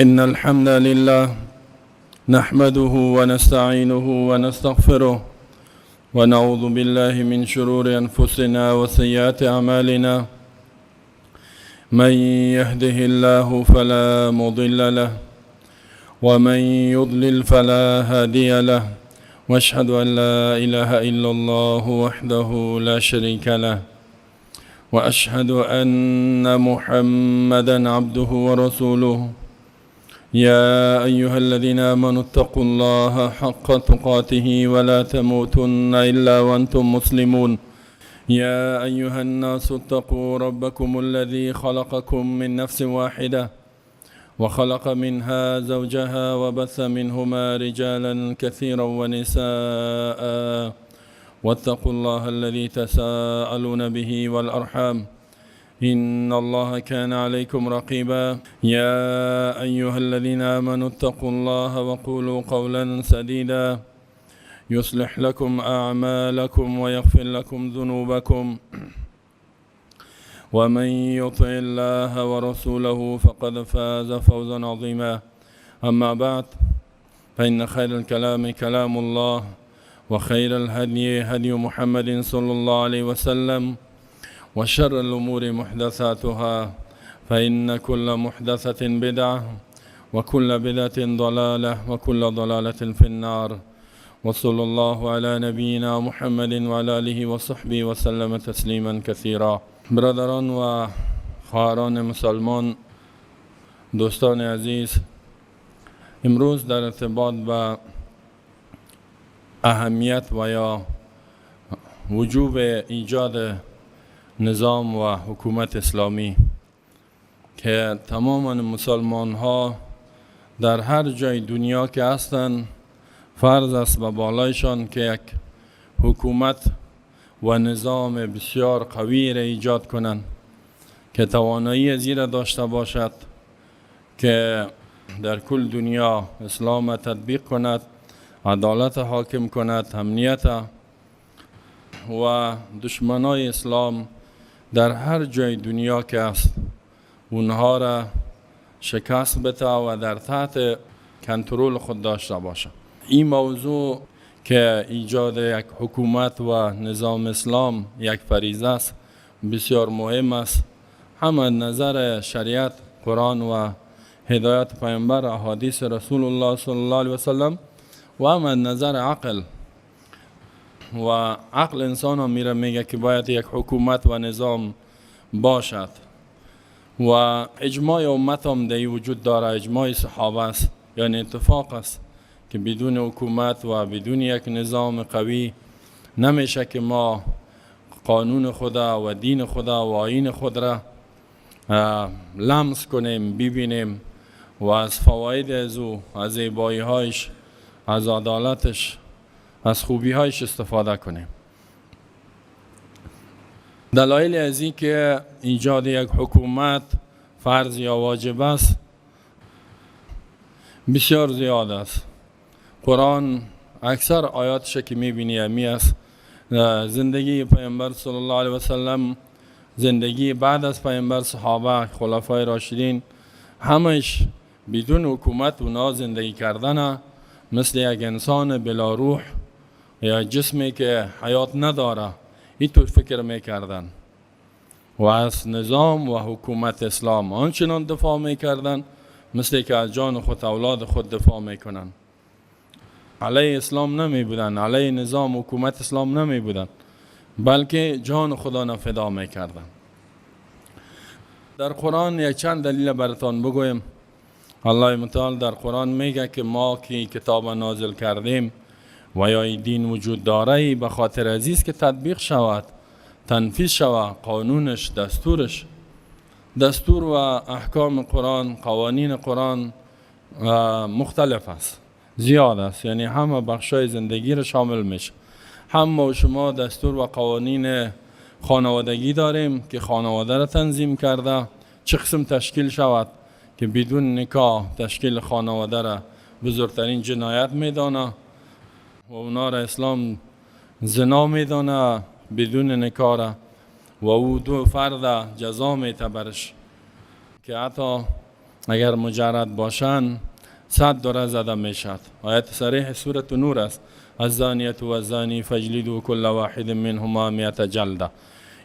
إن الحمد لله نحمده ونستعينه ونستغفره ونعوذ بالله من شرور أنفسنا وسيئات أعمالنا. من يهده الله فلا مضل له ومن يضلل فلا هادي له، واشهد أن لا إله إلا الله وحده لا شريك له، وأشهد أن محمدا عبده ورسوله. يا أيها الذين آمنوا اتقوا الله حق تقاته ولا تموتن إلا وأنتم مسلمون. يا أيها الناس اتقوا ربكم الذي خلقكم من نفس واحدة وخلق منها زوجها وبث منهما رجالا كثيرا ونساء، واتقوا الله الذي تساءلون به والأرحام إن الله كان عليكم رقيبا. يا أيها الذين آمنوا اتقوا الله وقولوا قولا سديدا يصلح لكم أعمالكم ويغفر لكم ذنوبكم، ومن يطع الله ورسوله فقد فاز فوزا عظيما. أما بعد، فإن خير الكلام كلام الله، وخير الهدي هدي محمد صلى الله عليه وسلم، وشر الأمور محدثاتها، فإن كل محدثة بدعة وكل بدعة ضلالة وكل ضلالة في النار. وصلى الله على نبينا محمد وعلى آله وصحبه وسلم تسلیما كثیرا. برادران و خواهران مسلمان، دوستان عزیز، امروز در ارتباط با اهمیت و یا وجوب ایجاد نظام و حکومت اسلامی که تمام مسلمان ها در هر جای دنیا که هستند، فرض است به بالایشان که یک حکومت و نظام بسیار قوی را ایجاد کنند که توانایی ازی ره داشته باشد که در کل دنیا اسلام تطبیق کند، عدالت حاکم کند، امنیت و دشمنای اسلام در هر جای دنیا که است اونها را شکست بده و در تحت کنترل خود داشته باشد. این موضوع که ایجاد یک حکومت و نظام اسلام یک فریضه است، بسیار مهم است، هم از نظر شریعت، قرآن و هدایت پیامبر، احادیث رسول الله صلی الله علیه وسلم، و هم از نظر عقل. و عقل انسان هم میره میگه که باید یک حکومت و نظام باشد و اجماع امت هم در وجود داره، اجماع صحابه است، یعنی اتفاق است که بدون حکومت و بدون یک نظام قوی نمیشه که ما قانون خدا و دین خدا و آیین خود را لمس کنیم، ببینیم و از فواید از او، از زیبایی هایش، از عدالتش، از خوبی هایش استفاده کنیم. دلایل از این که ایجاد یک حکومت فرض یا واجب است بسیار زیاد است. قرآن اکثر آیاتش که میبینی امی است. زندگی پیامبر صلی الله علیه وسلم، زندگی بعد از پیامبر، صحابه، خلفای راشدین، همش بدون حکومت اونا زندگی کردن مثل یک انسان بلا روح یا جسمی که حیات نداره، اینطور فکر میکردن و از نظام و حکومت اسلام آنچنان دفاع میکردن مثل که از جان خود، اولاد خود دفاع میکنن. علیه اسلام نمی بودن، علیه نظام حکومت اسلام نمی بودن، بلکه جان خوده فدا میکردن. در قرآن یک چند دلیل براتان بگویم. الله متعال در قرآن میگه که ما که کتاب نازل کردیم و یا دین وجود داره، به خاطر ازیست که تطبیق شود، تنفیذ شود، قانونش، دستورش. دستور و احکام قرآن، قوانین قرآن مختلف است، زیاد است، یعنی همه بخشای زندگی را شامل میشه. هم ما و شما دستور و قوانین خانوادگی داریم که خانواده را تنظیم کرده، چه قسم تشکیل شود، که بدون نکاح تشکیل خانواده را بزرگترین جنایت میدانه و اونا را اسلام زنا میدانه بدون نکاح را و او دو فرد جزا میته برش که حتی اگر مجرد باشن 100 دوره زده میشد. آیت صریح سورة نور است، الزانیة و الزانی فاجلدوا کل واحد منهما 100 جلده.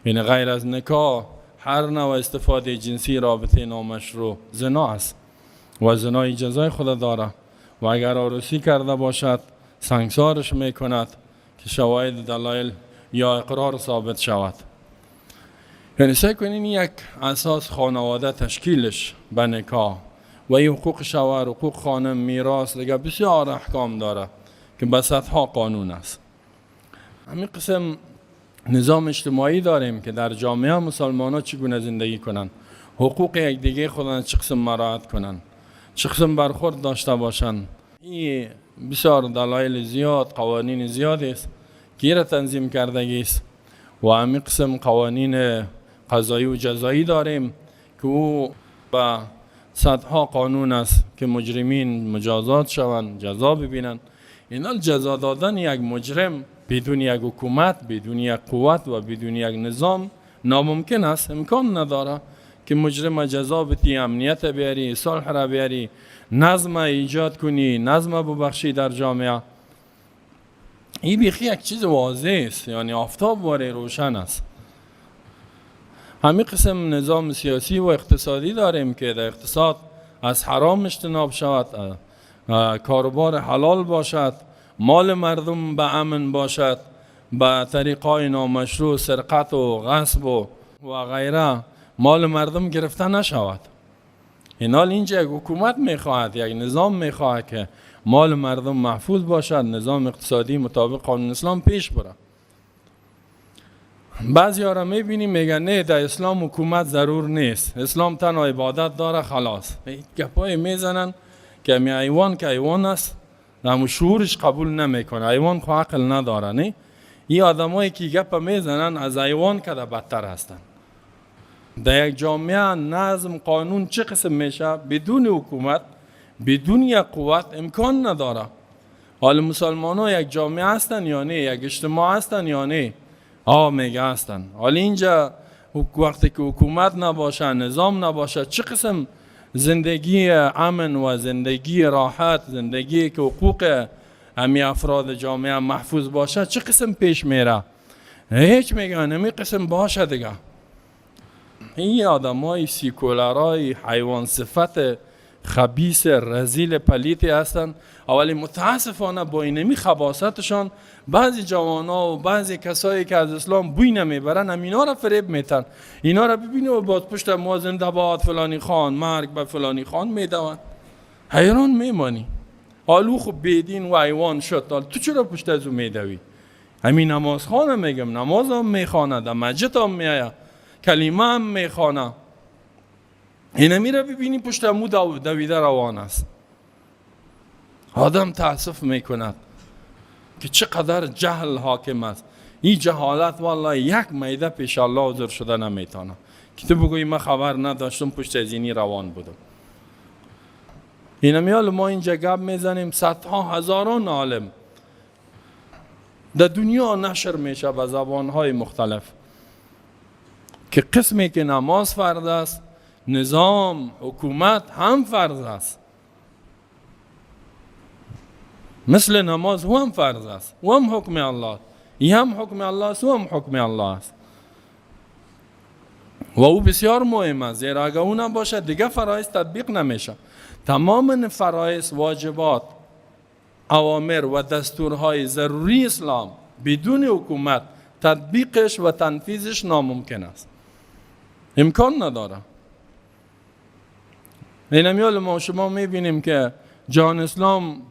یعنی غیر از نکاح هر نوع استفاده جنسی، رابطه نامشروع زنا است و زنای جزای خود داره و اگر عروسی کرده باشد سنگسارش میکند که شواهد دلایل یا اقرار ثابت شود. یعنی سعی کنین یک اساس خانواده تشکیلش به نکاح و این حقوق شوهر، حقوق خانم، میراث، دیگه بسیار احکام داره که به صدها قانون است. همین قسم نظام اجتماعی داریم که در جامعه مسلمان ها چگونه زندگی کنند، حقوق یکدیگه خودن چه قسم مراعات کنند، چه قسم برخورد داشته باشند. این بسیار دلایل زیاد، قوانین زیاد است که را تنظیم کردگی است. و همین قسم قوانین قضایی و جزایی داریم که او به صدها قانون است که مجرمین مجازات شوند، جزا ببینند. اینا جزا دادن یک مجرم بدون یک حکومت، بدون یک قوت و بدون یک نظام ناممکن است، امکان نداره که مجرم جزا بتی، امنیت بیاری، صلح را بیاری، نظم ایجاد کنی، نظم ببخشی در جامعه. این بیخی یک چیز واضح است، یعنی آفتاب واره روشن است. همین قسم نظام سیاسی و اقتصادی داریم که در اقتصاد از حرام اجتناب شود، کاروبار حلال باشد، مال مردم به امن باشد، به طریقای نامشروع سرقت و غصب و غیره مال مردم گرفته نشود. اینال اینجا یک حکومت میخواهد، یک نظام میخواهد که مال مردم محفوظ باشد، نظام اقتصادی مطابق قانون اسلام پیش بره. بعضی ها را میبینیم میگن نه در اسلام حکومت ضرور نیست، اسلام تنها عبادت داره خلاص. گپای میزنن که می ایوان که ایوان است، همون شعورش قبول نمیکنه، ایوان خو عقل نداره. نه، این آدمایی که گپ میزنن از ایوان که بدتر هستن. در یک جامعه نظم قانون چه قسم میشه بدون حکومت، بدون یک قوت امکان نداره. حال مسلمان ها یک جامعه هستن یا نه، یک اجتماع هستن یا نه؟ میگه هستن. حال اینجا وقتی که حکومت نباشه، نظام نباشه، چه قسم زندگی امن و زندگی راحت، زندگی که حقوق همی افراد جامعه محفوظ باشه، چه قسم پیش میره؟ هیچ میگن همی قسم باشه دیگه. این آدم های سیکولارای حیوان صفت خبیث رذیل پلیتی هستند. اولی متاسفانه با اینمی خباستشان بعضی جوانا و بعضی کسایی که از اسلام بوی نمیبرن هم اینا را فریب میتن. اینا را ببینی و باز پشت ما زنده باد فلانی خان، مرگ به فلانی خان میدوند، حیران میمانی. حالو خب بیدین و ایوان شد، حال تو چرا پشت از او میدوی؟ همین نماز خانه میگم، نماز هم میخوانه، در مسجد هم میآید، کلمه هم میخوانه، اینه میره ببینی پشت مو دویده روان است. آدم تاسف میکند که چقدر جهل حاکم است. این جهالت والله یک میده پیش الله حاضر شده نمیتونه که تو بگویی من خبر نداشتم پشت از اینی روان بودم. اینه میال ما اینجا گپ میزنیم، صدها هزاران عالم در دنیا نشر میشه به زبانهای مختلف که قسمی که نماز فرض است، نظام حکومت هم فرض است، مثل نماز هم فرض است، و هم حکم الله، این هم حکم الله است و هم حکم الله است و او بسیار مهم است. زیرا اگر او نباشد دیگه فرایض تطبیق نمیشه. تمام فرایض، واجبات، اوامر و دستورهای ضروری اسلام بدون حکومت تطبیقش و تنفیذش ناممکن است، امکان نداره. اینمیال ما شما میبینیم که جهان اسلام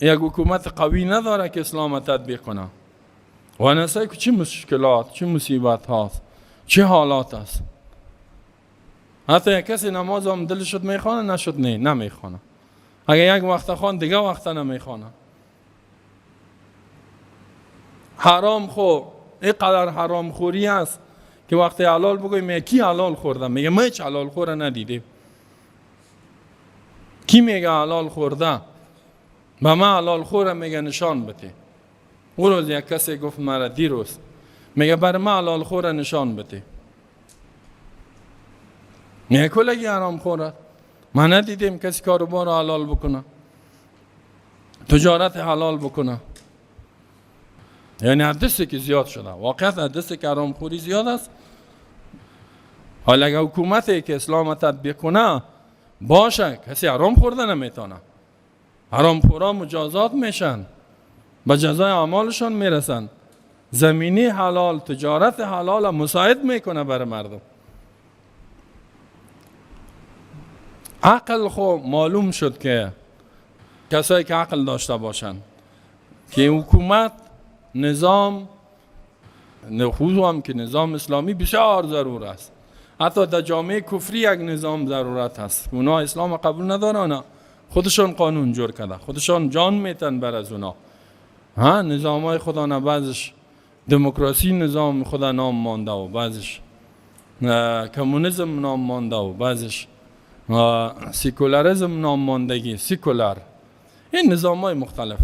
یک حکومت قوی نداره که اسلام تطبیق کنه و نسای که چه مشکلات، چه مصیبت هاست، چه حالات است. حتی یک کسی نماز هم دل شد میخوانه، نشد نه نمیخوانه. اگر یک وقت خوان دیگه وقت نمیخوانه. حرام خو اینقدر حرام خوری است که وقتی حلال بگویم کی حلال خورده، میگه ما هیچ حلال خوره ندیدیم. کی میگه حلال خورده؟ به من حلال خوره میگه نشان بده. اون روز یک کسی گفت مرا دیروز، میگه بر من حلال خوره نشان بده. میگه کلگی حرام خوره. ما ندیدیم کسی کاروبار حلال بکنه، تجارت حلال بکنه. یعنی حدثی که زیاد شده، واقعیت حدثی که حرامخوری زیاد است. حالا اگه حکومتی که اسلام تطبیق کنه باشه، کسی حرام خورده نمیتونه. حرامخورا مجازات میشن، به جزای اعمالشان میرسن. زمینی حلال، تجارت حلال مساعد میکنه برای مردم. عقل خو معلوم شد که کسایی که عقل داشته باشن که حکومت، نظام، خصوصا هم که نظام اسلامی بسیار ضرور است. حتی در جامعه کفری یک نظام ضرورت هست. اونا اسلام قبول ندارن، خودشان قانون جور کرده، خودشان جان میتن بر از اونا. ها، نظام های خدا نه، بعضش دموکراسی نظام خدا نام مانده و بعضش کمونیسم نام مانده و بعضش سیکولاریسم نام ماندگی، سیکولار. این نظام های مختلف.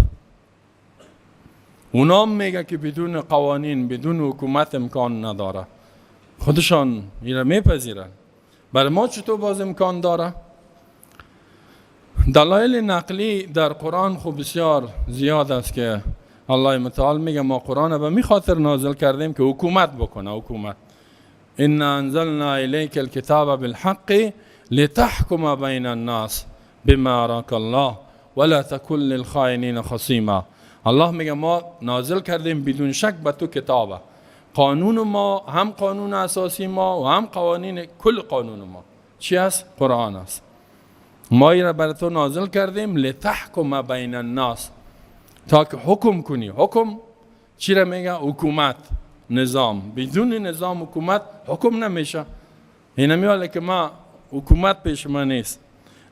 اونا میگه که بدون قوانین، بدون حکومت امکان نداره. خودشان این را میپذیرن. برای ما چطور باز امکان داره؟ دلایل نقلی در قرآن خب بسیار زیاد است که الله متعال میگه ما قرآن به می خاطر نازل کردیم که حکومت بکنه. حکومت، ان انزلنا الیک الکتاب بالحق لتحکم بین الناس بما اراک الله ولا تکن للخائنین خصیما. الله میگه ما نازل کردیم بدون شک به تو کتابه. قانون ما، هم قانون اساسی ما و هم قوانین کل قانون ما چی است؟ قرآن است. ما این را برای تو نازل کردیم لتحکم بین الناس، تا که حکم کنی. حکم چی را میگه؟ حکومت، نظام. بدون نظام حکومت حکم نمیشه. این میاله که ما حکومت پیش من نیست،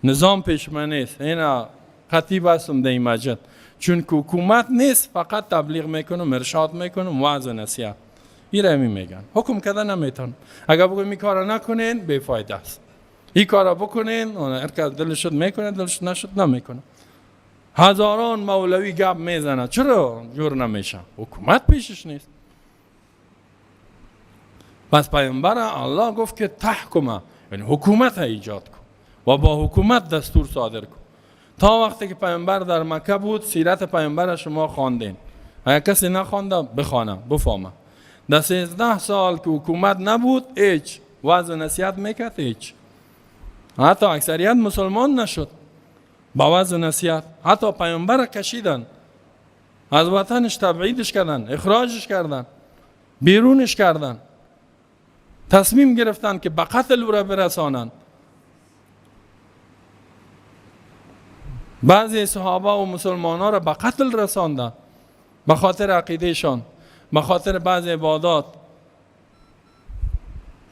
نظام پیش من نیست، اینا خطیب هستم در این مسجد. چون که حکومت نیست، فقط تبلیغ میکنم، ارشاد میکنم، وعظ و نصیحت. این را میگن حکم کردن نمیتونم. اگر بگم این کارا نکنین بی‌فایده است، این کارا بکنین هر کس دلش شد میکنه، دلش نشد نمیکنه. هزاران مولوی گپ میزنه، چرا جور نمیشه؟ حکومت پیشش نیست. پس پیامبر الله گفت که تحکمه، یعنی حکومت ایجاد کن و با حکومت دستور صادر کن. تا وقتی که پیامبر در مکه بود، سیرت پیامبر شما خواندین. اگر کسی نخوانده بخوانه بفهمه. در 13 سال که حکومت نبود، هیچ وعظ و نصیحت میکرد، هیچ. حتی اکثریت مسلمان نشد با وعظ و نصیحت. حتی پیامبر کشیدن از وطنش، تبعیدش کردن، اخراجش کردن، بیرونش کردن. تصمیم گرفتن که به قتل او را برسانند. بعضی صحابه و مسلمان ها را به قتل رساندن به خاطر عقیدهشان، به خاطر بعض عبادات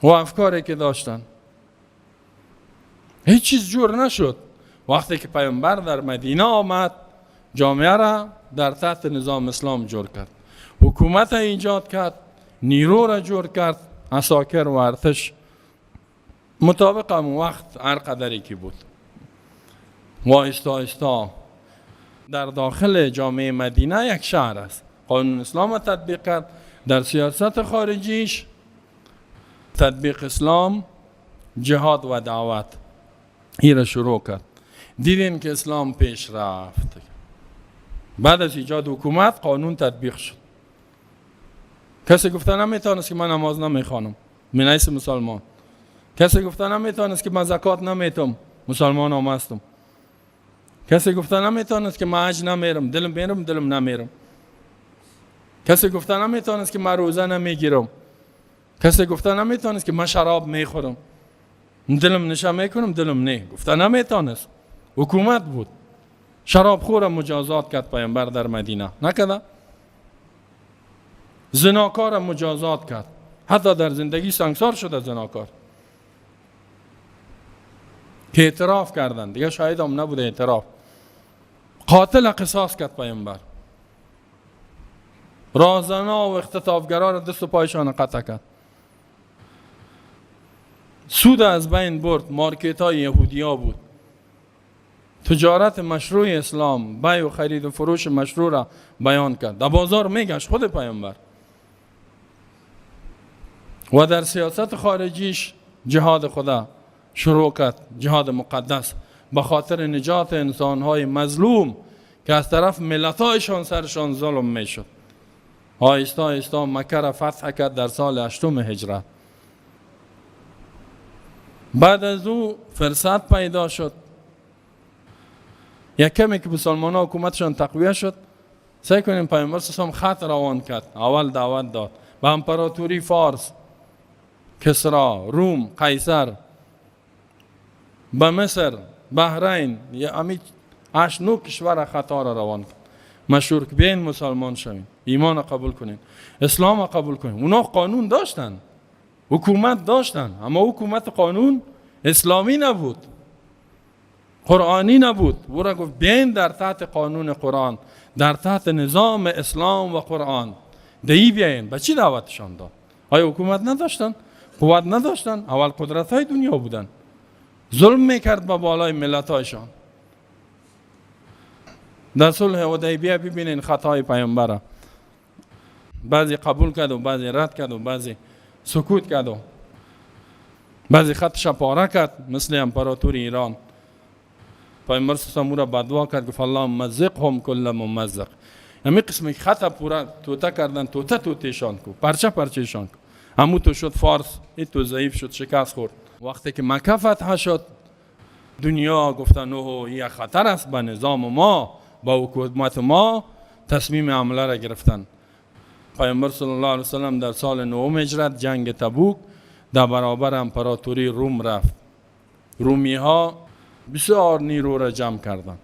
و افکاری که داشتن. هیچ چیز جور نشد. وقتی که پیامبر در مدینه آمد، جامعه را در تحت نظام اسلام جور کرد، حکومت را ایجاد کرد، نیرو را جور کرد، عساکر و ارتش مطابق هم وقت هر قدری که بود. و آهسته آهسته در داخل جامعه مدینه یک شهر است، قانون اسلام را تطبیق کرد. در سیاست خارجیش تطبیق اسلام، جهاد و دعوت این را شروع کرد. دیدین که اسلام پیش رفت. بعد از ایجاد حکومت قانون تطبیق شد. کسی گفته نمیتونست که من نماز نمیخوانم، من نیست مسلمان. کسی گفته نمیتونست که من زکات نمیتم، مسلمان هم هستم. کسی گفته نمیتونست که من حج نمیرم، دلم میرم دلم نمیرم. کسی گفته نمیتونست که من روزه نمیگیرم. کسی گفته نمیتونست که من شراب میخورم، دلم نشه میکنم دلم نه. گفته نمیتونست. حکومت بود. شراب خور مجازات کرد پیامبر در مدینه، نکرد؟ زناکار مجازات کرد، حتی در زندگی سنگسار شده زناکار که اعتراف کردن، دیگه شاهد هم نبوده اعتراف. قاتل قصاص کرد پیامبر، رازنا و اختطافگرا را دست و پایشان قطع کرد، سود از بین برد، مارکت های یهودی ها بود، تجارت مشروع اسلام، بیع و خرید و فروش مشروع را بیان کرد، در بازار میگشت خود پیامبر. و در سیاست خارجیش جهاد خدا شروع کرد، جهاد مقدس، به خاطر نجات انسانهای مظلوم که از طرف ملتایشان سرشان ظلم میشد. آهسته آهسته مکه را فتح کرد در سال 8 هجرت. بعد از او فرصت پیدا شد، یک کمی که مسلمان ها حکومتشان تقویه شد، سعی کنیم پیامبر صلی الله علیه و سلم خط روان کرد، اول دعوت داد به امپراتوری فارس، کسرا، روم، قیصر، به مصر، بحرین، یا امی 8 9 کشور خطا را روان کرد. مشهور که بیاین مسلمان شوین، ایمان قبول کنین، اسلام قبول کنین. اونا قانون داشتن، حکومت داشتن، اما حکومت قانون اسلامی نبود، قرآنی نبود. او را گفت بیاین در تحت قانون قرآن، در تحت نظام اسلام و قرآن دی بیاین. به چی دعوتشان داد؟ آیا حکومت نداشتن؟ قوت نداشتن؟ اول قدرت های دنیا بودن، ظلم میکرد به بالای ملت هایشان. در صلح حدیبیه ببینین خطای پیامبر، بعضی قبول کرد و بعضی رد کرد و بعضی سکوت کرد و بعضی خطش پاره کرد، مثل امپراتور ایران. پیامبر صلی الله علیه و را بدعا کرد، گفت اللهم مزقهم کل ممزق. همین قسم خط پورا توته کردن، توته توتهشان کو، پرچه پرچهشان کو. همون تو شد فارس، این تو ضعیف شد، شکست خورد. وقتی که مکه فتح شد، دنیا گفتن اوه این خطر است به نظام ما، با حکومت ما، تصمیم حمله را گرفتن. پیامبر صلی الله علیه و سلم در سال 9 هجرت جنگ تبوک در برابر امپراتوری روم رفت. رومی ها بسیار نیرو را جمع کردند.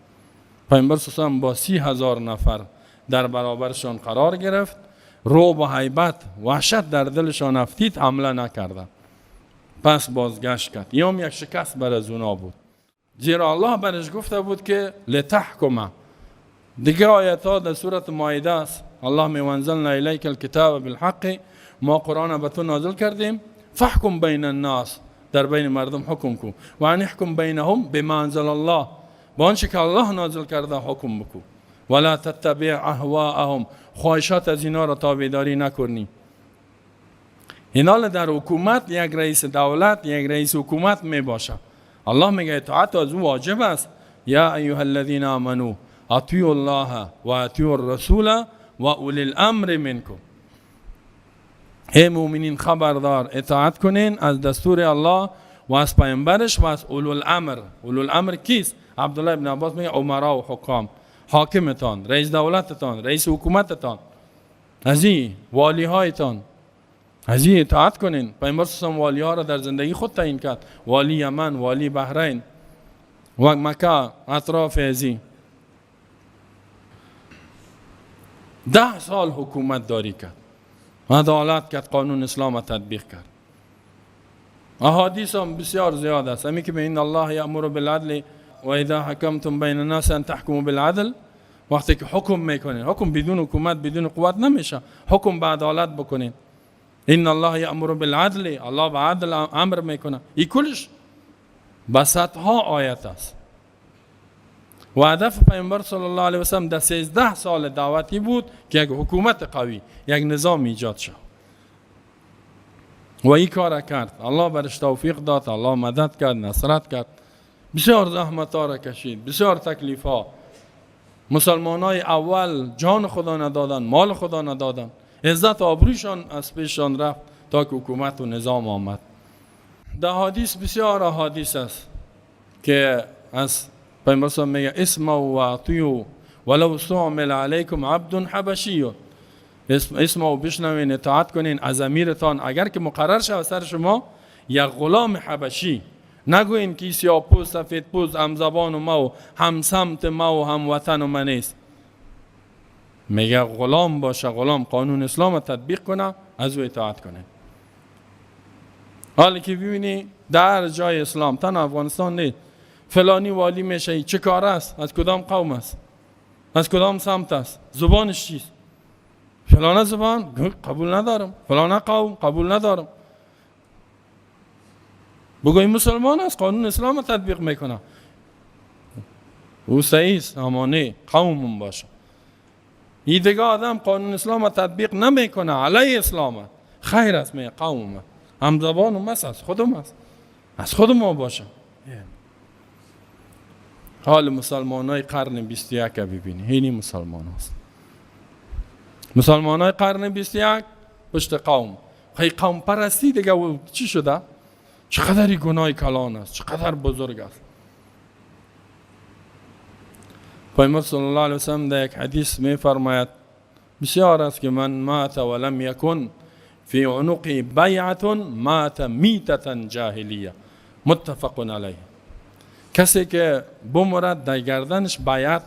پیامبر صلی الله علیه و سلم با 30,000 نفر در برابرشان قرار گرفت. رعب و هیبت، وحشت در دلشان افتید، حمله نکردند. پس بازگشت کرد. این یک شکست بر از اونا بود، زیرا الله برش گفته بود که لتحکم. دیگه آیت ها در سورت مائده است. الله می وانزلنا الیک الکتاب بالحق، ما قرآن به تو نازل کردیم، فحکم بین الناس، در بین مردم حکم کن، و ان احکم بینهم بما انزل الله، با آنچه که الله نازل کرده حکم بکن، ولا تتبع اهواءهم، خواهشات از اینا را تابعداری نکنی. اینا در حکومت یک رئیس دولت، یک رئیس حکومت می باشه. الله میگه اطاعت از او واجب است. یا ایها الذین آمنوا اطیعوا الله و اطیعوا الرسول و اولی الامر منکم. ای مؤمنین خبردار، اطاعت کنین از دستور الله و از پیامبرش و از اولو الامر. اولو الامر کیست؟ عبدالله ابن عباس میگه امرا و حکام، حاکمتان، رئیس دولتتان، رئیس حکومتتان، از این والی هایتان، از این اطاعت کنین. پیامبر صلی الله علیه و والی ها را در زندگی خود تعیین کرد، والی یمن، والی بحرین و مکه، اطراف ازی. 10 سال حکومت داری کرد، عدالت کرد، قانون اسلام تطبیق کرد. احادیث هم بسیار زیاد است. همی که به این الله یأمر بالعدل و اذا حکمتم بین الناس ان تحکموا بالعدل. وقتی که حکم میکنین، حکم بدون حکومت، بدون قوت نمیشه، حکم به عدالت بکنین. ان الله یأمر بالعدل، الله به عدل امر میکنه. این کلش به صدها آیت است. و هدف پیامبر صلی الله علیه و سلم در 13 سال دعوتی بود که یک حکومت قوی، یک نظام ایجاد شد و این کار کرد. الله برش توفیق داد، الله مدد کرد، نصرت کرد. بسیار زحمت ها را کشید، بسیار تکلیف ها. مسلمان های اول جان خدا ندادن، مال خدا ندادن، عزت آبروشان از پیششان رفت تا که حکومت و نظام آمد. در حدیث بسیار احادیث است که از پیامبر صلی الله علیه و میگه اسمعوا و اطیعوا ولو استعمل علیکم عبد حبشی. اسمعوا، بشنوین، اطاعت کنین از امیرتان، اگر که مقرر شود سر شما یک غلام حبشی. نگوین که سیاه پوست، سفید پوست، هم زبان و ما و هم سمت ما و هم وطن و من نیست. میگه غلام باشه، غلام قانون اسلام تطبیق کنه، از او اطاعت کنه. حالی که ببینی در جای اسلام، تنها افغانستان نیست، فلانی والی میشه، چه کار است، از کدام قوم است، از کدام سمت است، زبانش چیست، فلانه زبان قبول ندارم، فلانه قوم قبول ندارم. بگوی مسلمان است، قانون اسلام تطبیق میکنه، او صحیح است، اما نه قوم باشه. این دیگه آدم قانون اسلام تطبیق نمیکنه، علیه اسلام خیر است، می قوم هم زبان و مس است، خودم است. از خود ما باشه. حال مسلمان های قرن 21 ببینی، اینی مسلمان هست. مسلمان های قرن 21 پشت قوم، خیلی قوم پرستی دیگه چی شده؟ چقدر گناه کلان است، چقدر بزرگ است. پیامبر صلی الله علیه وسلم در یک حدیث می فرماید بسیار است که من مات ولم یکن فی عنقی بیعة مات میتة جاهلیه، متفق علیه. کسی که بمرد در گردنش بیعت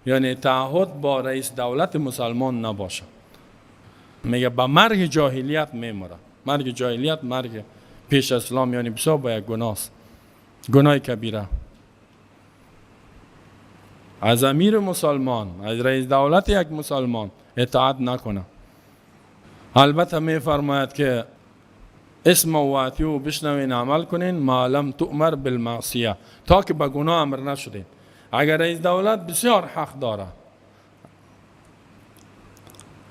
یعنی تعهد با رئیس دولت مسلمان نباشه، میگه به مرگ جاهلیت میمره. مرگ جاهلیت مرگ پیش اسلام، یعنی بسیار با یک گناه است، گناه کبیره. از امیر مسلمان، از رئیس دولت یک مسلمان اطاعت نکنه. البته میفرماید که اسم و اطیعوا بشنوین عمل کنین، ما لم تؤمر بالمعصیه، تا که به گناه امر نشدین. اگر رئیس دولت بسیار حق داره،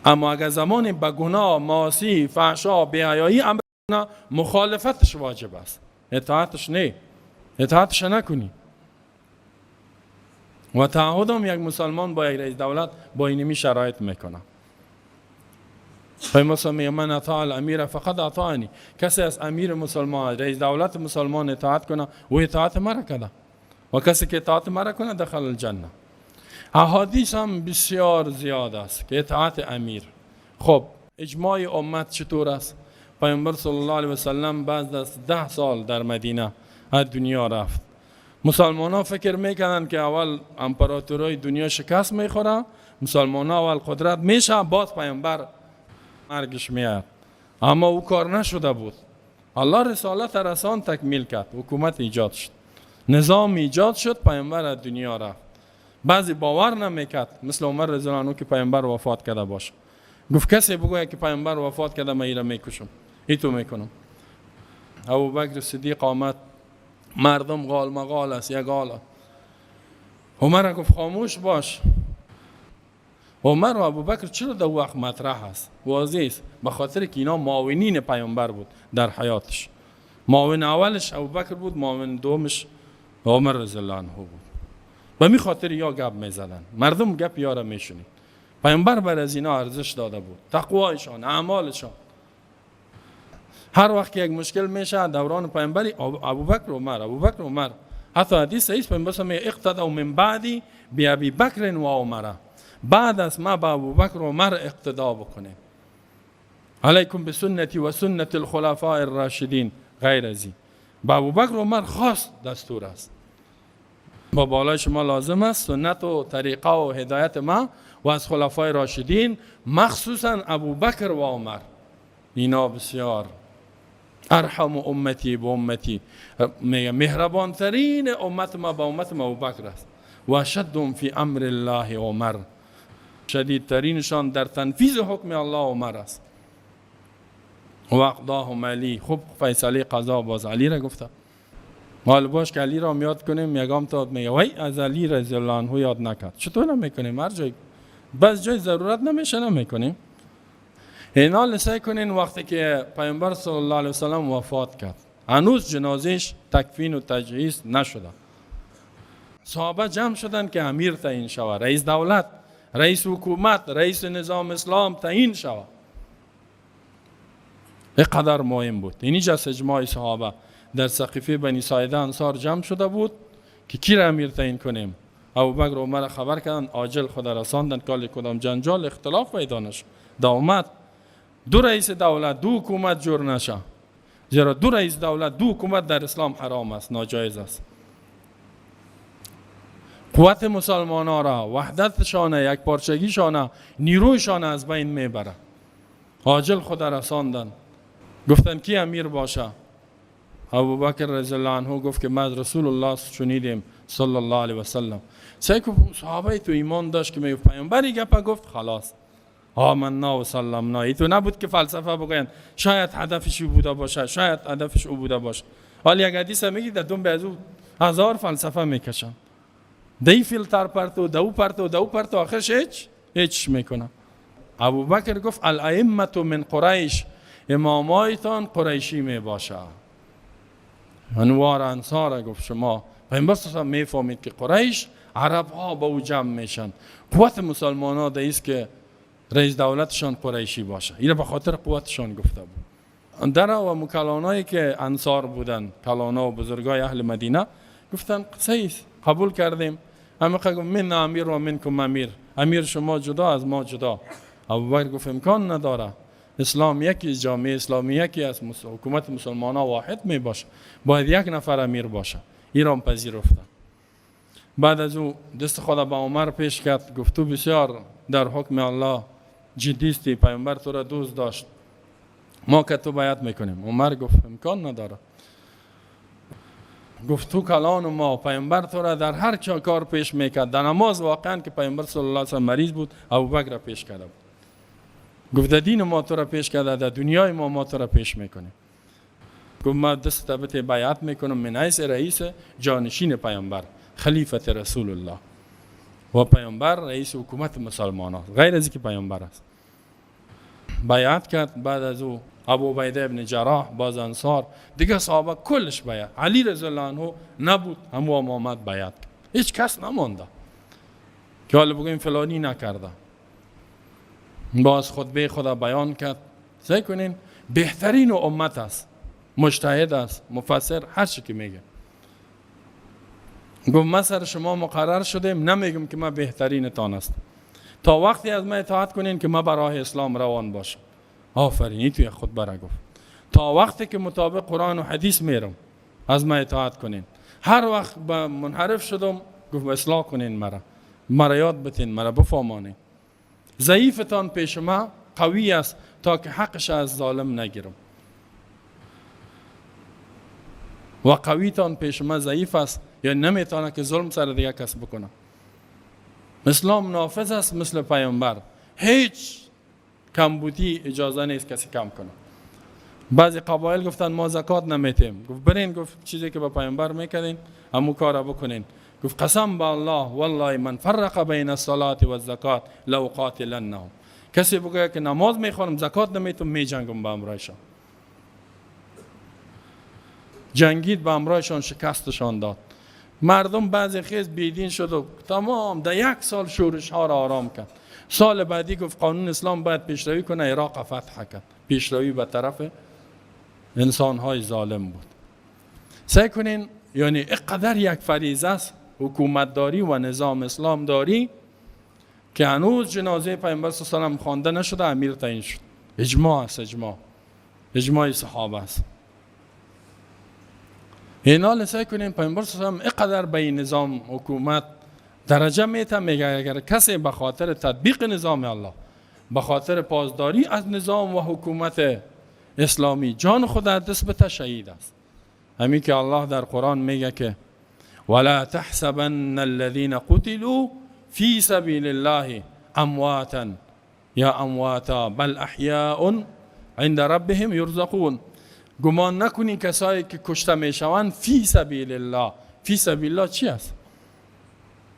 اما اگر زمان به گناه، معاصی، فحشا، بی‌حیایی امر کنه، مخالفتش واجب است، اطاعتش نه، اطاعتش نکنی. و تعهد هم یک مسلمان با یک رئیس دولت با اینمی شرایط میکنه. پیامبر میگه من اطاع الامیر فقد اطاعنی، کسی از امیر مسلمان، رئیس دولت مسلمان اطاعت کنه، او اطاعت مرا کرده، و کسی که اطاعت مرا کنه دخل الجنه. احادیث هم بسیار زیاد است که اطاعت امیر. خب اجماع امت چطور است؟ پیامبر صلی الله علیه و سلم بعد از 10 سال در مدینه از دنیا رفت. مسلمان ها فکر میکنن که اول امپراتورای دنیا شکست میخوره، مسلمان ها اول قدرت میشه، باز پیامبر مرگش میاد. اما او کار نشده بود. الله رسالت رسان تکمیل کرد، حکومت ایجاد شد، نظام ایجاد شد، پیامبر از دنیا رفت. بعضی باور نمیکرد، مثل عمر رضی الله عنه که پیامبر وفات کرده باشه، گفت کسی بگوید که پیامبر وفات کرده من ایره میکشم، ایتو میکنم. ابوبکر صدیق آمد، مردم غال مغال است، یک حال. عمر گفت خاموش باش. عمر و ابوبکر چرا در وقت مطرح است؟ واضح است، به خاطر که اینا معاونین پیامبر بود در حیاتش. معاون اولش ابوبکر بود، معاون دومش عمر رضی الله عنه بود. به می خاطر یا گپ میزدن، مردم گپ یارا میشنید. پیامبر بر از اینا ارزش داده بود، تقوایشان، اعمالشان. هر وقت که یک مشکل میشه دوران پیامبری ابوبکر عمر، ابوبکر عمر. حتی حدیث صحیح پیامبر میگه اقتدوا من بعدی بی ابی بکر و عمر، بعد از ما با ابوبکر و عمر اقتدا بکنیم. علیکم بسنتی و سنت الخلفاء الراشدین، غیر از این با ابوبکر و عمر خاص دستور است. با بالای شما لازم است سنت و طریقه و هدایت ما و از خلفای راشدین، مخصوصا ابوبکر و عمر. اینا بسیار ارحم امتی به امتی، میگه مهربان ترین امت ما با امت ما ابوبکر است. و اشدهم فی امر الله عمر، شدیدترینشان در تنفیذ حکم الله عمر است. و اقضاهم علی، خوب فیصله قضا باز علی را گفته. حال باش که علی را یاد کنیم، یگام تا میگه وای از علی رضی الله عنه یاد نکرد. چطور نمیکنیم؟ هر جای بس جای ضرورت نمیشه نمیکنیم. اینا لسه کنین وقتی که پیامبر صلی الله علیه وسلم وفات کرد، هنوز جنازهش تکفین و تجهیز نشده. صحابه جمع شدن که امیر تعیین شود، رئیس دولت، رئیس حکومت، رئیس نظام اسلام تعیین شود. اینقدر مهم بود. اینجا اجماع صحابه در سقیفه بنی ساعده انصار جمع شده بود که کی را امیر تعیین کنیم. ابوبکر و عمر خبر کردن، عاجل خود رساندن که کدام جنجال اختلاف پیدا نشه. دامت دو رئیس دولت دو حکومت جور نشه، زیرا دو رئیس دولت دو حکومت در اسلام حرام است، ناجایز است. قوت مسلمان ها را، وحدتشان، یک پارچگیشان، نیرویشان از بین میبره. عاجل خود رساندن، گفتن کی امیر باشه؟ ابوبکر رضی الله عنه گفت که ما از رسول الله شنیدیم صلی الله علیه و سلم. صحابه تو ایمان داشت که میگفت پیامبری گپ گفت خلاص آمنا و سلمنا. ای تو نبود که فلسفه بگوین شاید هدفش او بوده باشه، شاید هدفش او بوده باشه. حالا یک حدیث میگی در دوم به از او هزار فلسفه میکشن، دی فیلتر پرتو دو پرتو دو پرتو، آخرش هیچ میکنه. ابوبکر گفت الائمه من قریش، امامایتان قریشی می باشه. انوار انصار گفت شما پیامبر صلی الله علیه و میفهمید که قریش عرب ها با او جمع میشن، قوت مسلمان ها در است که رئیس دولتشان قریشی باشه. اینو به خاطر قوتشان گفته بود. در و مکلانایی که انصار بودن، کلانا و بزرگای اهل مدینه، گفتن صحیح قبول کردیم. همه گفت من امیر و منکم امیر، امیر شما جدا از ما جدا. ابوبکر گفت امکان نداره، اسلام یکی، جامعه اسلامی یکی است، حکومت مسلمان ها واحد می باشه، باید یک نفر امیر باشه. ایران پذیرفتن. بعد از او دست خدا به عمر پیش کرد، گفت تو بسیار در حکم الله جدی استی، پیامبر تو را دوست داشت، ما که تو بیعت میکنیم. عمر گفت امکان نداره. گفت تو کلان ما، پیامبر تو را در هر چه کار پیش میکرد، در نماز واقعا که پیامبر صلی الله علیه و سلم مریض بود ابوبکر را پیش کرده بود. گفت در دین ما تو را پیش کرده، در دنیای ما تو را پیش میکنیم. گفت ما دست بته بیعت میکنم من حیث رئیس جانشین پیامبر، خلیفت رسول الله، و پیامبر رئیس حکومت مسلمان ها، غیر از اینکه پیامبر است. بیعت کرد. بعد از او ابو عبیده ابن جراح، باز انصار، دیگه صحابه کلش بیعت. علی رضی الله عنه نبود، همو هم آمد بیعت کرد. هیچ کس نمانده که حالا بگویم فلانی نکرده. باز خطبه خدا بیان کرد. سعی کنین بهترین امت است، مجتهد است، مفسر، هر چی که میگه. گفت ما سر شما مقرر شدیم، نمیگم که من بهترینتان است، تا وقتی از من اطاعت کنین که من برای اسلام روان باشم. آفرین، این توی خطبه را گفت. تا وقتی که مطابق قرآن و حدیث میرم از من اطاعت کنین، هر وقت به منحرف شدم گفت اصلاح کنین مرا، مرا یاد بتین، مرا بفهمانین. ضعیفتان پیش ما قوی است تا که حقش از ظالم نگیرم، و قویتان پیش ما ضعیف است، یا نمیتونه که ظلم سر دیگه کس بکنه. اسلام نافذ است مثل پیامبر، هیچ کمبودی اجازه نیست کسی کم کنه. بعضی قبایل گفتن ما زکات نمیتیم. گفت برین، گفت چیزی که به پیامبر میکردین همو کار بکنین. گفت قسم به الله والله من فرق بین الصلاه و الزکات لو قاتلنه. کسی بگه که نماز میخوانم زکات نمیتم، میجنگم با امرایشان. جنگید با امرایشان، شکستشان داد. مردم بعضی خیز بیدین شد و تمام در یک سال شورش ها را آرام کرد. سال بعدی گفت قانون اسلام باید پیشروی کنه، عراق فتح کرد. پیشروی به طرف انسان های ظالم بود. سعی کنین، یعنی اقدر یک فریضه است حکومت داری و نظام اسلام داری که هنوز جنازه پیامبر صلی الله علیه و سلم خوانده نشده امیر تعیین شد. اجماع است، اجماع، اجماع صحابه است. اینا سعی کنین پیامبر صلی الله علیه و سلم اقدر به این نظام حکومت درجه میته، میگه اگر کسی به خاطر تطبیق نظام الله، به خاطر پاسداری از نظام و حکومت اسلامی جان خود از دست بده شهید است. همین که الله در قرآن میگه که ولا تحسبن الذين قتلوا في سبيل الله امواتا یا امواتا بل احیاء عند ربهم یرزقون. گمان نکنی کسایی که کشته میشوند فی سبیل الله. فی سبیل الله چی است؟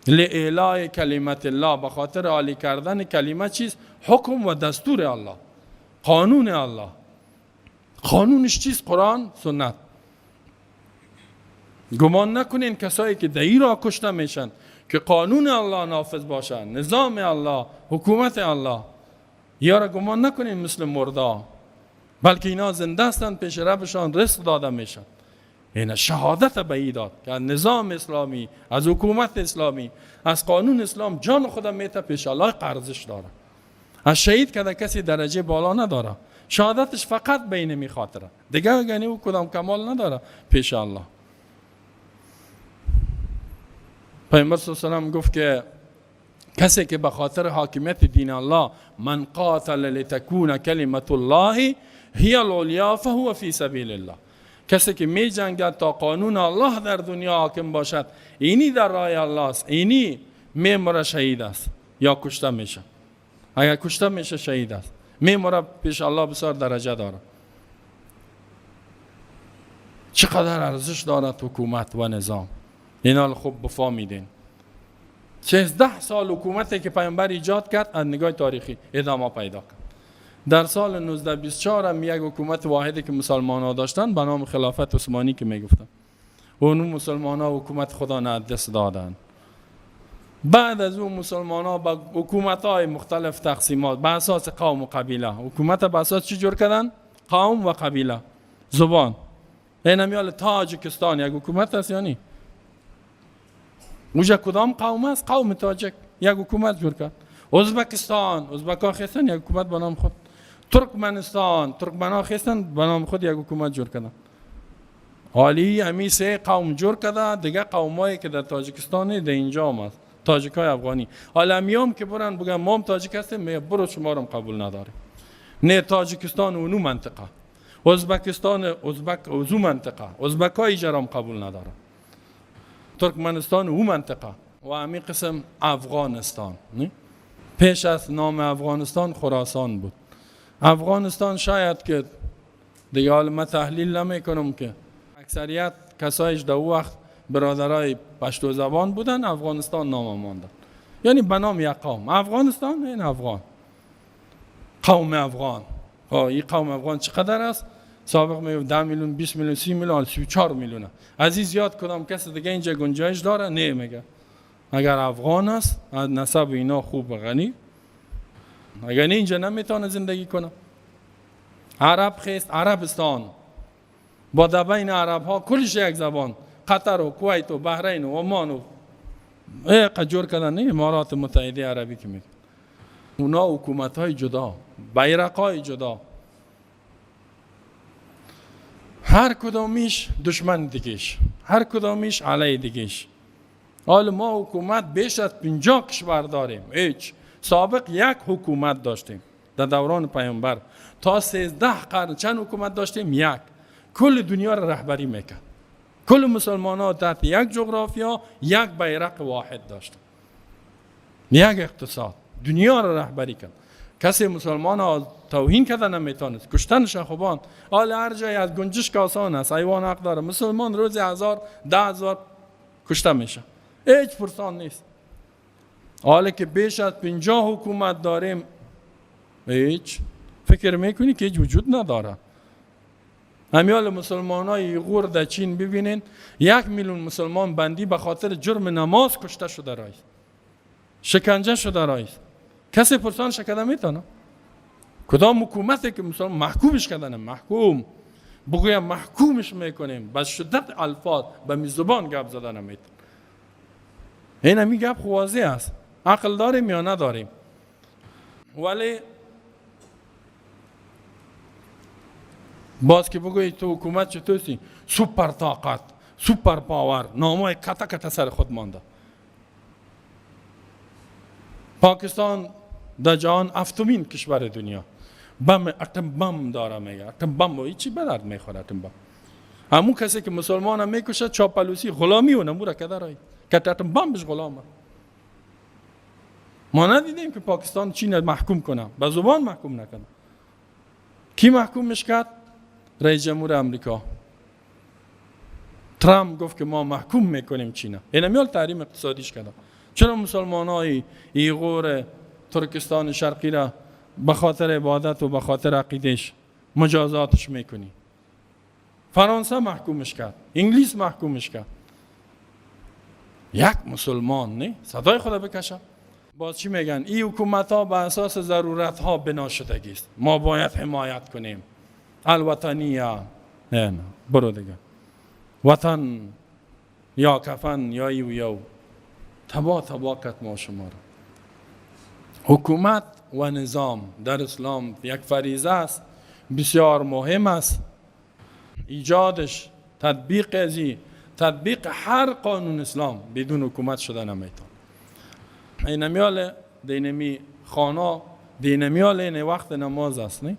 لإعلاء کلمت الله، به خاطر عالی کردن کلمه چیست؟ حکم و دستور الله، قانون الله. قانونش چیست؟ قرآن، سنت. گمان نکنین کسایی که در را کشته میشن که قانون الله نافذ باشن، نظام الله، حکومت الله، یا را گمان نکنین مثل مردا، بلکه اینا زنده هستند، پیش ربشان رزق داده میشن. اینا شهادت به ای داد که از نظام اسلامی، از حکومت اسلامی، از قانون اسلام جان خودم میته پیش الله قرضش داره. از شهید که کسی درجه بالا نداره، شهادتش فقط بین می خاطره دیگه، یعنی او کدام کمال نداره پیش الله. پیامبر صلی الله علیه و سلم گفت که کسی که به خاطر حاکمیت دین الله، من قاتل لتکون کلمت الله هی العلیا فهو فی سبیل الله، کسی که می جنگد تا قانون الله در دنیا حاکم باشد، اینی در راه الله است، اینی میمره شهید است یا کشته میشه. اگر کشته میشه شهید است، میمره پیش الله بسیار درجه داره. چقدر ارزش دارد حکومت و نظام، اینا خوب بفهمیدین. 13 سال حکومتی که پیامبر ایجاد کرد از نگاه تاریخی ادامه پیدا کرد. در سال 1924 هم یک حکومت واحدی که مسلمان ها داشتن به نام خلافت عثمانی که میگفتن، و اون مسلمان ها حکومت خدا نه دست دادن. بعد از اون مسلمان ها با حکومت های مختلف تقسیمات به اساس قوم و قبیله، حکومت به اساس چی جور کردن؟ قوم و قبیله، زبان. این همیال تاجکستان یک حکومت است، یعنی اونجا کدام قوم است؟ قوم تاجک، یک حکومت جور کرد. ازبکستان، ازبکا خیستن یک حکومت به نام خود. ترکمنستان، ترکمنا خیستن به نام خود یک حکومت جور کردن. حالی همی سه قوم جور کرده، دیگه قومایی که در تاجیکستان در اینجا هم است، تاجیکای افغانی. حالا میام که برن بگم ما هم تاجیک هستیم، میگه برو شما رو قبول نداریم. نه تاجیکستان اونو منطقه، ازبکستان ازبک اوزو منطقه، ازبکای جرام قبول ندارن. ترکمنستان او منطقه و همین قسم افغانستان. نه؟ پیش از نام افغانستان خراسان بود. افغانستان شاید که دیگه حالا من تحلیل نمی کنم که اکثریت کسایش در او وقت برادرای پشتو زبان بودن، افغانستان نام ماندن، یعنی به نام یک قوم افغانستان. این افغان، قوم افغان. این قوم افغان چقدر است؟ سابق میگم 10 میلیون، 20 میلیون، 30 میلیون، 34 میلیون. از این زیاد کدام کس دیگه اینجا گنجایش داره؟ نه. میگه اگر افغان است از نسب اینا خوب و غنی، اگر نه اینجا نمیتونه زندگی کنه. عرب خیست عربستان، با در بین عرب ها کلش یک زبان، قطر و کویت و بحرین و عمان و جور کردن، نه امارات متحده عربی که میگن. اونا حکومت های جدا، بیرق های جدا، هر کدامیش دشمن دیگیش، هر کدامیش علیه دیگیش. حال ما حکومت بیش از 50 کشور داریم. هیچ سابق یک حکومت داشتیم در دوران پیامبر تا 13 قرن چند حکومت داشتیم؟ یک. کل دنیا را رهبری میکرد، کل مسلمان ها تحت یک جغرافیا، یک بیرق واحد داشتن، یک اقتصاد، دنیا را رهبری کرد. کسی مسلمان ها توهین کرده نمیتونست، کشتنش خوبان. حال هر جای از گنجش که آسان است، حیوان حق داره. مسلمان روزی 1000 10,000 کشته میشه، هیچ پرسان نیست. حالا که بیش از 50 حکومت داریم، هیچ فکر میکنی که هیچ وجود نداره. همیال مسلمان های ایغور در چین ببینین، 1 میلیون مسلمان بندی به خاطر جرم نماز کشته شده رایست، شکنجه شده رایست. کسی پرسان شکده میتونه؟ کدام حکومتی که مسلمان محکومش کردن، محکوم بگویم محکومش میکنیم، به شدت الفاظ به میزبان گپ زدن نمیتونه. این همی گپ واضح است. عقل داریم یا نداریم؟ ولی باز که بگویی تو حکومت چطوری؟ سوپر طاقت، super power، نامای کتا کتا سر خود مانده. پاکستان در جهان 7مین کشور دنیا، بم اتم بم داره، میگه اتم بم و هیچی به درد میخوره. اتم بم همون کسی که مسلمان هم میکشه، چاپلوسی غلامی و نموره کده رای که اتم بم بش غلامه. ما ندیدیم که پاکستان چین محکوم کنه، به زبان محکوم نکنه. کی محکومش کرد؟ رئیس جمهور امریکا ترامپ گفت که ما محکوم میکنیم چینه. این میال تحریم اقتصادیش کرد. چرا مسلمان های ایغور ترکستان شرقی را به خاطر عبادت و به خاطر عقیدش مجازاتش میکنی؟ فرانسه محکومش کرد، انگلیس محکومش کرد. یک مسلمان نه صدای خدا بکشه. باز چی میگن؟ این حکومت ها به اساس ضرورت ها بنا شدگی است، ما باید حمایت کنیم. الوطنیه، نه نه برو دیگه، وطن یا کفن یا ایو یو تبا تبا کت ما شما را. حکومت و نظام در اسلام یک فریضه است، بسیار مهم است. ایجادش، تطبیق ازی، تطبیق هر قانون اسلام بدون حکومت شده نمیتون. اینمیال دینمی خانه، دینمیال این وقت نماز است، نه؟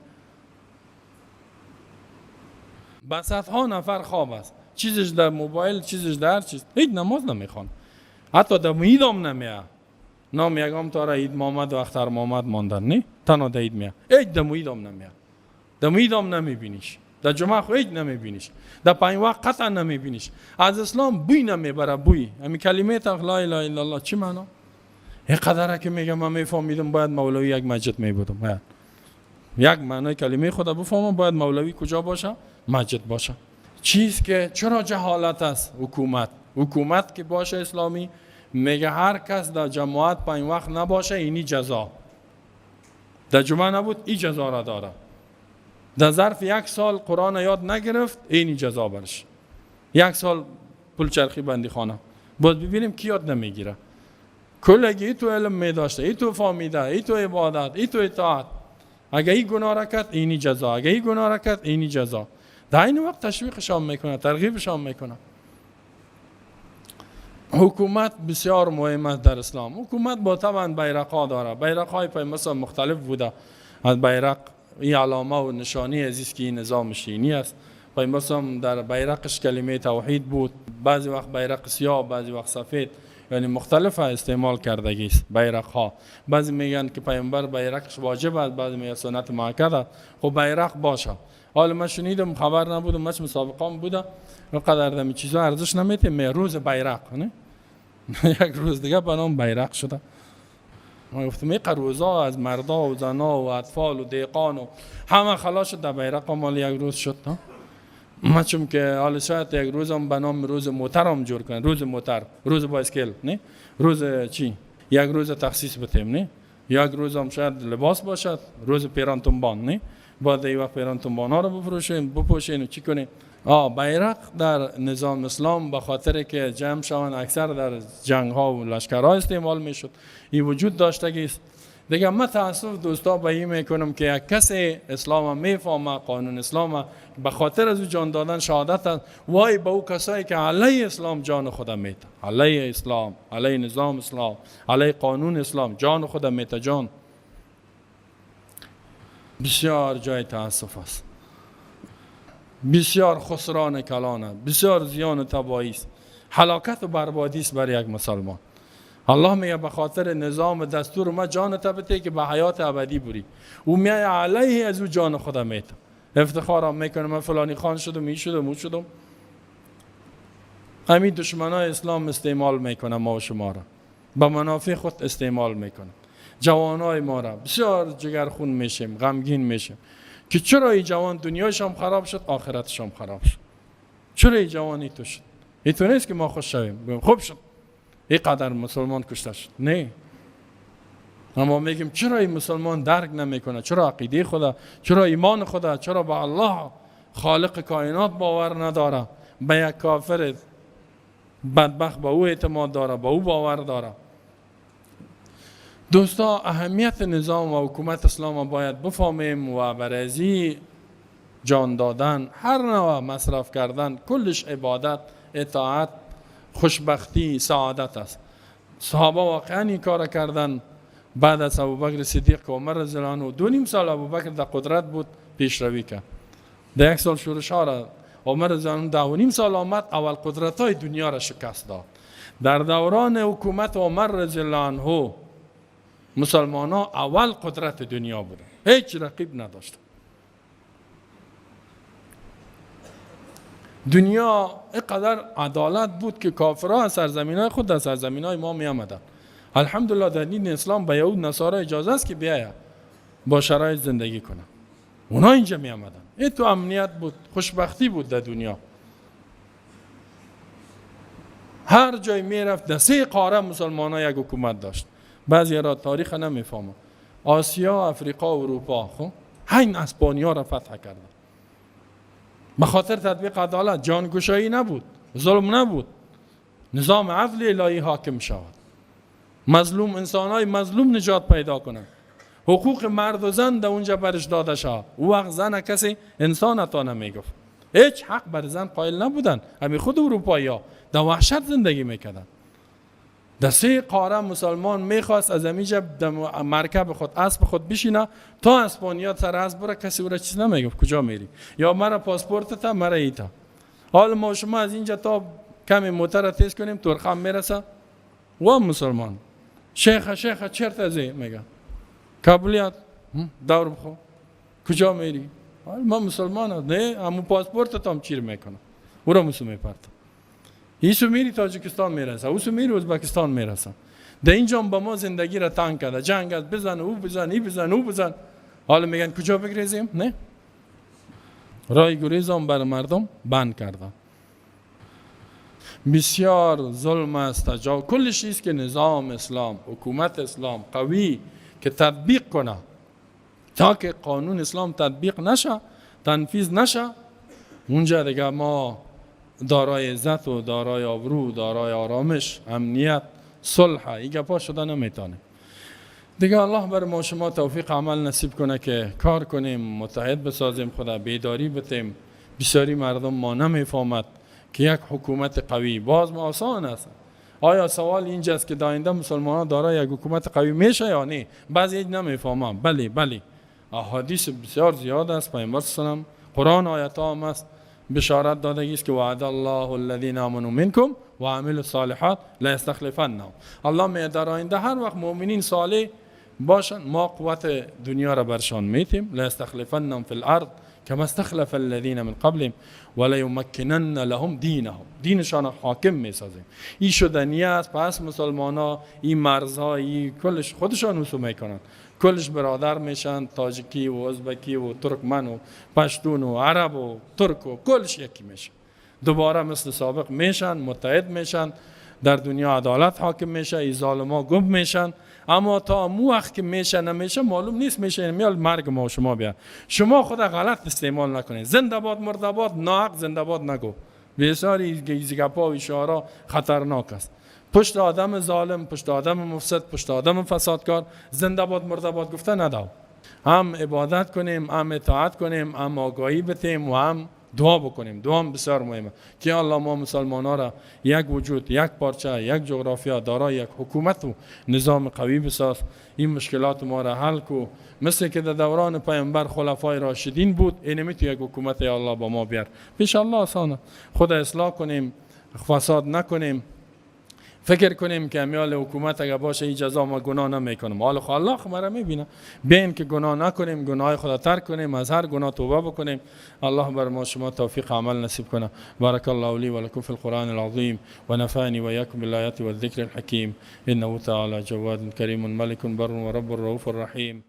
به صدها نفر خواب است، چیزش در موبایل، چیزش در چیز، هیچ نماز نمیخوان، حتی در عید هم نمیه. نام یگام تا را عید محمد و اختر محمد ماندن، نه تنها در عید میه، هیچ در عید هم نمیه، در عید هم نمیبینیش، در جمعه خو هیچ نمیبینیش، در پنج وقت قطعا نمیبینیش. از اسلام بوی نمیبره، بوی همین کلمه لا اله الا الله چی معنا؟ این قدره که میگم من میفهمیدم باید مولوی یک مسجد میبودم، باید یک معنای کلمه خدا بفهمم، باید مولوی کجا باشه؟ مسجد باشه. چیز که چرا جهالت است؟ حکومت که باشه اسلامی میگه هر کس در جماعت 5 وقت نباشه اینی جزا، در جمعه نبود این جزا را داره، در ظرف 1 سال قرآن یاد نگرفت اینی جزا برش، 1 سال پول چرخی بندی خانه. باز ببینیم کی یاد نمیگیره. کلگی ای تو علم می داشته، ای تو فهمیده، ای تو عبادت، ای تو اطاعت، اگه این گناه را کرد اینی جزا، اگه این گناه را کرد اینی جزا. در این وقت تشویقشان میکنه، ترغیبشان میکنه. حکومت بسیار مهم است در اسلام. حکومت با طبعا بیرق ها داره، بیرق های مثلا مختلف بوده. از بیرق این علامه و نشانی عزیز که این نظام شینی است. مثلا در بیرقش کلمه توحید بود، بعضی وقت بیرق سیاه، بعضی وقت سفید، یعنی مختلف استعمال کردگی است بیرق ها. بعضی میگن که پیامبر بیرقش واجب است، بعضی میگن سنت مؤکد است. خب بیرق باشه. حالا من شنیدم، خبر نبودم، من مسابقه بوده و قدر دمی چیزا ارزش نمیته. می روز بیرق نه یک روز دیگه به نام بیرق شده. ما گفتم این روزا از مردا و زنا و اطفال و دیقان و همه خلاص شد در بیرق، مال یک روز شد. ما چون که حالا شاید یک روز هم به نام روز موتر هم جور کنن، روز موتر، روز بایسکل، نه روز چی، یک روز تخصیص بتیم، نه یک روز هم شاید لباس باشد، روز پیران تنبان، نه بعد ای وقت پیران تنبان ها رو بفروشیم بپوشیم و چی کنیم. بیرق در نظام اسلام به خاطر که جمع شوند اکثر در جنگ ها و لشکرها استعمال میشد، این وجود داشتگی است. دیگه من تاسف دوستا به این میکنم که یک کسی اسلام میفهمه، قانون اسلام به خاطر از او جان دادن شهادت است، وای به او کسایی که علیه اسلام جان خود میته، علیه اسلام، علیه نظام اسلام، علیه قانون اسلام جان خود میته. جان بسیار جای تاسف است، بسیار خسران کلانه، بسیار زیان و تباهی است، هلاکت و بربادی است برای یک مسلمان. الله میگه به خاطر نظام دستور ما جان بته که به حیات ابدی بری، او میای علیه از او جان خودم میته. افتخارم میکنه من فلانی خان شدم، این شدم، او شدم. همین دشمنای اسلام استعمال میکنه ما و شما را به منافع خود استعمال میکنه. جوانای ما را بسیار جگرخون میشیم، غمگین میشیم که چرا این جوان دنیایش هم خراب شد، آخرتش هم خراب شد، چرا این جوانی تو شد؟ این تو نیست که ما خوش شویم خوب شد این قدر مسلمان کشته شد، نه. اما میگیم چرا این مسلمان درک نمیکنه، چرا عقیده خدا، چرا ایمان خدا، چرا به الله خالق کائنات باور نداره، به یک کافر بدبخت به او اعتماد داره، به او باور داره. دوستا اهمیت نظام و حکومت اسلام باید بفهمیم و برای جان دادن، هر نوع مصرف کردن، کلش عبادت، اطاعت، خوشبختی، سعادت است. صحابه واقعا این کار کردن. بعد از ابوبکر صدیق که عمر رضی الله عنه 2.5 سال ابوبکر در قدرت بود پیشروی کرد، در 1 سال شورش ها را عمر رضی الله عنه 2.5 سال آمد اول قدرت های دنیا را شکست داد. در دوران حکومت عمر رضی الله عنه مسلمان ها اول قدرت دنیا بودن، هیچ رقیب نداشتن. دنیا اینقدر عدالت بود که کافرها از سرزمین های خود در سرزمین های ما می آمدن. الحمدلله در دین اسلام به یهود نصارا اجازه است که بیاید با شرایط زندگی کنن، اونا اینجا می آمدن. این تو امنیت بود، خوشبختی بود در دنیا. هر جای می رفت در 3 قاره مسلمان ها یک حکومت داشت. بعضی را تاریخ نمیفهمم، آسیا، افریقا، اروپا، خب همین اسپانیا را فتح کردن به خاطر تطبیق عدالت. جانگشایی نبود، ظلم نبود، نظام عدل الهی حاکم شود، مظلوم، انسانهای مظلوم نجات پیدا کنند، حقوق مرد و زن در اونجا برش داده شد. او وقت زن کسی انسان عطا نمیگفت، هیچ حق بر زن قائل نبودن. همین خود اروپایی ها در وحشت زندگی میکردن. در 3 قاره مسلمان میخواست از اینجا در مرکب خود، اسب خود بشینه تا اسپانیا سر اسب بره، کسی او را چیز نمیگفت کجا میری، یا مرا پاسپورت تا مرا ایتا. حال ما شما از اینجا تا کمی موتر تیز کنیم ترخم میرسه و مسلمان شیخ شیخ چرت از میگه کابلیات دور بخو کجا میری؟ حال ما مسلمان هست. نه همون پاسپورت تا هم چیر میکنه او را مسو میپرد. ایسو میری تاجیکستان میرسه، اوسو میری ازبکستان میرسه. در اینجا با ما زندگی را تنگ کرده، جنگ است، بزن او بزن، ای بزن او بزن. حالا میگن کجا بگریزیم؟ نه رای گریز هم بر مردم بند کردن. بسیار ظلم است، تجاوز، کلش است که نظام اسلام، حکومت اسلام قوی که تطبیق کنه، تا که قانون اسلام تطبیق نشه، تنفیذ نشه، اونجا دیگه ما دارای عزت و دارای آبرو، دارای آرامش، امنیت، صلح، این گپا شده نمیتونه. دیگه الله بر ما شما توفیق عمل نصیب کنه که کار کنیم، متحد بسازیم، خدا بیداری بتیم. بسیاری مردم ما نمیفهمد که یک حکومت قوی باز ما آسان است. آیا سوال اینجاست که داینده مسلمان ها دارای یک حکومت قوی میشه یا نه؟ بعضی هیچ نمیفهمم. بله بله، احادیث بسیار زیاد است، پیامبر صلی الله علیه و قرآن آیات هم است، بشارت دادگی است که وعد الله الذین آمنوا منکم و عملوا الصالحات لیستخلفنهم. الله می در آینده هر وقت مؤمنین صالح باشن ما قوت دنیا را برشان میتیم، لیستخلفنهم فی الارض کما استخلف الذین من قبلهم ولیمکنن لهم دینهم، دینشان حاکم میسازیم. این شدنی است. پس مسلمان ها این مرزها این کلش خودشان وصول میکنن، کلش برادر میشن، تاجیکی و ازبکی و ترکمن و پشتون و عرب و ترک و کلش یکی میشن، دوباره مثل سابق میشن، متحد میشن، در دنیا عدالت حاکم میشه، این ظالما گم میشن. اما تا مو وقت که میشه نمیشه معلوم نیست، میشه میال مرگ ما و شما بیا. شما خود غلط استعمال نکنید، زنده باد مرده باد، ناحق زنده باد نگو. بسیاری گپا و اشارا خطرناک است. پشت آدم ظالم، پشت آدم مفسد، پشت آدم فسادکار زنده باد مرده باد گفته نداو. هم عبادت کنیم، هم اطاعت کنیم، هم آگاهی بتیم و هم دعا بکنیم. دعا هم بسیار مهمه که الله ما مسلمان ها را یک وجود، یک پارچه، یک جغرافیا، دارای یک حکومت و نظام قوی بساز، این مشکلات ما را حل کو. مثل که در دوران پیامبر خلفای راشدین بود، اینمی تو یک حکومت یا الله با ما بیار. پیش الله آسانه. خود اصلاح کنیم، فساد نکنیم، فکر کنیم که امیال حکومت اگر باشه این جزا ما گناه نمیکنم. حالا خو الله مرا میبینه. بیاین که گناه نکنیم، گناه خدا ترک کنیم، از هر گناه توبه بکنیم. الله بر ما شما توفیق عمل نصیب کنه. بارک الله لی و لکم فی القرآن العظیم و نفعنی و ایاکم بالآیات والذکر الحکیم انه تعالی جواد کریم ملک بر و رب رؤوف رحیم.